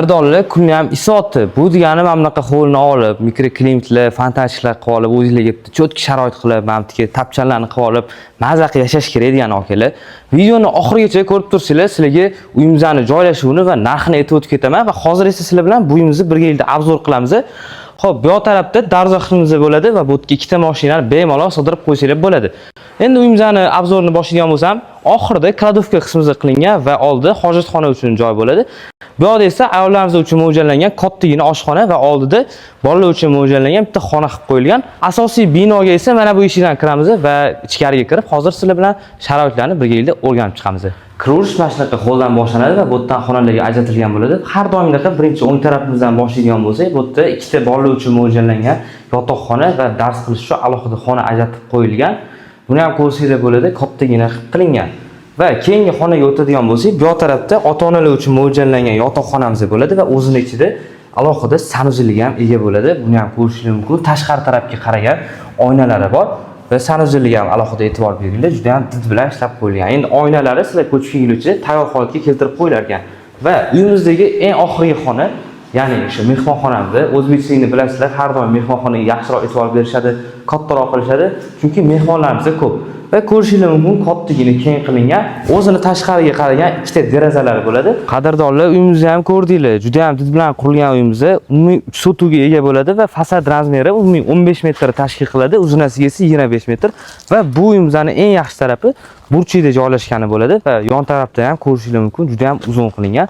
Qadrdonlar, kunni ham isyapti. Bu degani mana bunaqa hovlini olib, микроклимат lar, фонтанчик lar qilib olib, o'zingizlarga bitta чётко sharoit qilib, mana bu yerga tapchanlarni qilib olib, maza qilib yashash kerak degani, akalar. Videoni oxirigacha ko'rib tursanglar, sizlarga uyimizni joylashuvini va narxini aytib o'tib ketaman va hozir esa sizlar bilan bu uyimizni birgalikda обзор qilamiz. Xo'p, bu yoq tarafda darvoza qismimiz bo'ladi va bu yerga ikkita mashinani bemalol sig'dirib qo'ysanglar bo'ladi. Endi uyimizni обзор ini boshlaydigan bo'lsam, oxirida кладовка qismimiz qilingan va oldida hojatxona uchun joy bo'ladi. Bu yoqda esa ayollarimiz uchun mo'ljallangan kattagina oshxona va oldida bolalar uchun mo'ljallangan bitta xona qilib qo'yilgan. Asosiy binoga esa mana bu eshikdan kiramiz va ichkariga kirib, hozir sizlar bilan sharoitlarni birgalikda o'rganib chiqamiz. Kiraverish mana shunaqa holdan boshlanadi va bu yerdan xonalarga ajratilgan bo'ladi. Har doimgidaqa birinchi o'ng tarafimizdan boshlaydigan bo'lsak, bu yerda ikkita bolalar uchun mo'ljallangan yotoqxona va dars qilish uchun alohida xona ajratib qo'yilgan. Buni ham ko'rsanglar bo'ladi, kattagina qilib qilingan. Va keyingi xonaga o'tadigan bo'lsak, bu yoq tarafda ota-onalar uchun mo'ljallangan yotoqxonamiz bo'ladi va o'zini ichida alohida санузел iga ham ega bo'ladi. Buni ham ko'rishingiz mumkin. Tashqari tarafga qaragan oynalari bor va санузел iga ham alohida e'tibor beringlar, juda ham did bilan ishlab qo'yilgan. Endi oynalari sizlar ko'chib kelguncha tayyor holatga keltirib qo'yilar ekan. Va uyimizdagi eng oxirgi xona, ya'ni o'sha mehmonxonamizda. O'zbekistonda bilasizlar, har doim mehmonxonaga yaxshiroq e'tibor berishadi, kattaroq qilishadi, chunki mehmonlarimiz ko'p. Va ko'rishingiz mumkin, kattagina keng qilingan, o'zini tashqariga qaragan ikkita derazalari bo'ladi. Qadrdonlar, uyimizni ham ko'rdinglar, juda ham did bilan qurilgan uyimiz umumiy 3 sotixga ega bo'ladi va fasad размер i umumiy 15 metr tashkil qiladi, uzunasiga esa 25 metr. Va bu uyimizni eng yaxshi tarafi burchakda joylashgani bo'ladi va yon tarafda ham ko'rishingiz mumkin, juda ham uzun qilingan.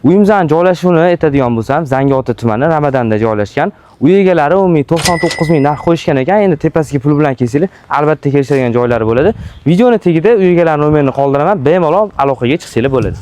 Uyimizni joylashuvini aytadigan bo'lsam, Zangiota tumani, Ramadanda joylashgan. Uy egalari umumiy 99 ming narx qo'yishgan ekan. Endi tepasiga pul bilan kelsanglar, albatta kelishadigan joylari bo'ladi. Videoni tagida uy egalari nomerini qoldiraman, bemalol aloqaga chiqsanglar bo'ladi.